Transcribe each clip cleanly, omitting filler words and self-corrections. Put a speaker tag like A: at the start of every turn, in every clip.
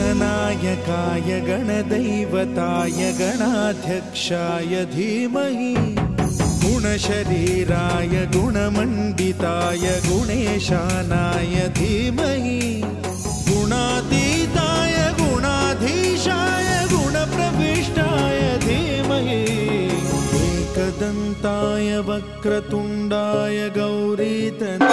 A: गणनायकाय गणदैवताय गणाध्यक्षाय धीमहि गुणशरीराय गुणमण्डिताय गुणेशानाय धीमहि गुणातीताय गुणाधीशाय गुणप्रविष्टाय धीमहि एकदन्ताय वक्रतुण्डाय गौरीतन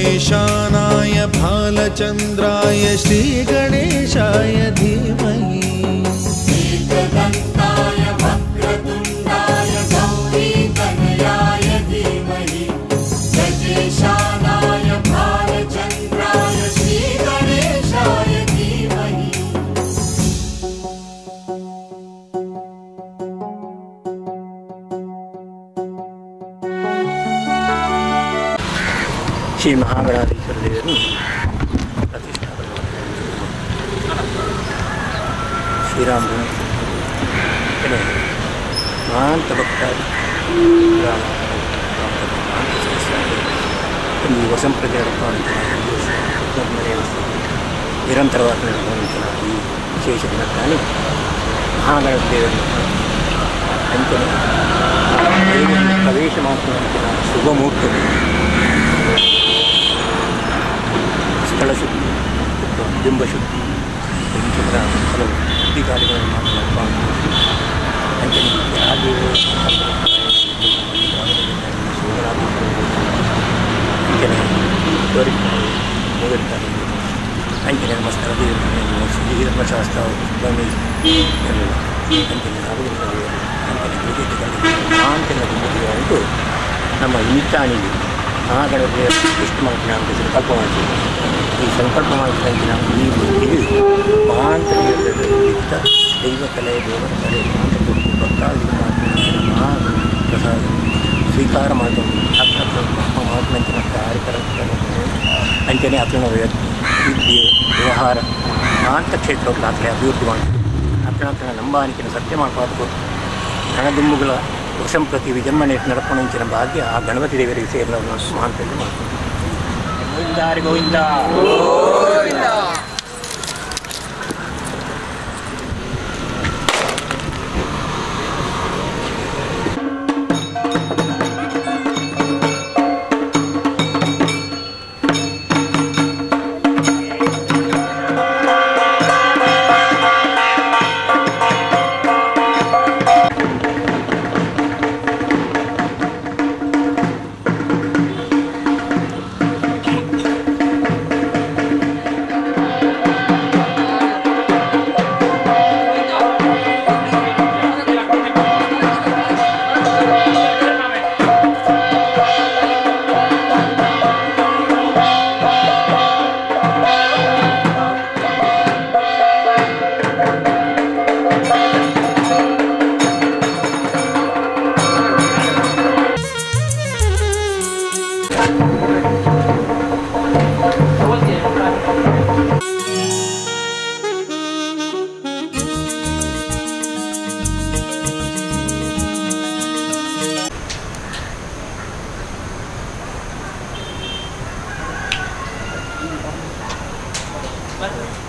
A: गजेशानाय भालचन्द्राय श्रीगणेशाय धीमहि।
B: एकदन्ताय वक्रतुण्डाय गौरीतनयाय धीमहि। गजेशानाय भालचन्द्राय श्रीगणेशाय धीमहि।
C: ಶ್ರೀ ಮಹಾಗಣಾಧೀಶ್ವರ ದೇವರು ಪ್ರತಿಷ್ಠಾಪನೆ ಶ್ರೀರಾಮನ ಮಹಾಂತ ಭಕ್ತಾದಿ ರಾಮ ಈ ವಸಂಪ್ರಜೆ ನಿರಂತರವಾಗಿ ನಡೆಯುವಂತಹ ಈ ವಿಶೇಷ ದಿನಕ್ಕಾಗಿ ಮಹಾಗಣಪತಿ ದೇವರನ್ನು ಅಂಚನೆ ದೇವರನ್ನು ಪ್ರವೇಶ ಮಾಡುವಂತಹ ಶುಭ ಮುಹೂರ್ತ ಸ್ಥಳ ಶುದ್ಧಿ, ಬಿಂಬ ಶುದ್ಧಿ ಇಂತಹ ಹಲವು ಶುದ್ಧಿ ಕಾರ್ಯಗಳನ್ನು ಮಾಡಲು ಅಂಚನೆ ಅಂಚನೆ ಅಂಚನೆ ನಮ್ಮ ಸ್ಥಳ ಶ್ರೀ ಧರ್ಮಶಾಸ್ತ್ರ ಅಂಚನೆ ಅಂಚನೆ ಉಂಟು ನಮ್ಮ ನಿಮಿತ್ತಾನಿಗೆ ಮಹಾಗಣಪತಿಯ ಇಷ್ಟು ಮಾಡ್ತೀನಿ ಅಂತ ಸಂಕಲ್ಪ ಮಾಡ್ತೀವಿ. ಈ ಸಂಕಲ್ಪ ಮಾಡಿದಂತೆ ನಾವು ಈ ಮೂರ್ತಿಗೆ ಮಹಾಂತ ದೈವ ಕಲೆ ದೇವರ ಕಲೆ ಮಹಾಂತ ಭಕ್ತಾದಿಗಳು ಮಹಾ ಪ್ರಸಾದ ಸ್ವೀಕಾರ ಮಾಡ್ಕೊಂಡು ಮಹಾತ್ಮಂಚಿನ ಕಾರ್ಯಕ್ರಮ ಅಂಚನೆ ಆತನ ವಿದ್ಯೆ ವ್ಯವಹಾರ ಮಹಾಂತ ಕ್ಷೇತ್ರಗಳು ಆತಲೆ ಅಭಿವೃದ್ಧಿ ಮಾಡ್ತೀವಿ. ಆತನ ನಂಬಾನಿಕೆಯನ್ನು ಸತ್ಯ ಮಾಡ್ಕೋದು ಹಣದುಂಬುಗಳ ವರ್ಷಂ ಪ್ರತಿ ವಿಜೃಂಭಣೆ ನಡ್ಕೊಂಡಂಚಿನ ಭಾಗ್ಯ ಆ ಗಣಪತಿ ದೇವರಿಗೆ ಸೇರಿದವರು ಮಹಾಂತಲ್ಲಿ ಮಾಡ್ತೀವಿ. ಗೋವಿಂದ ಹರಿ ಗೋವಿಂದ.
D: Bye.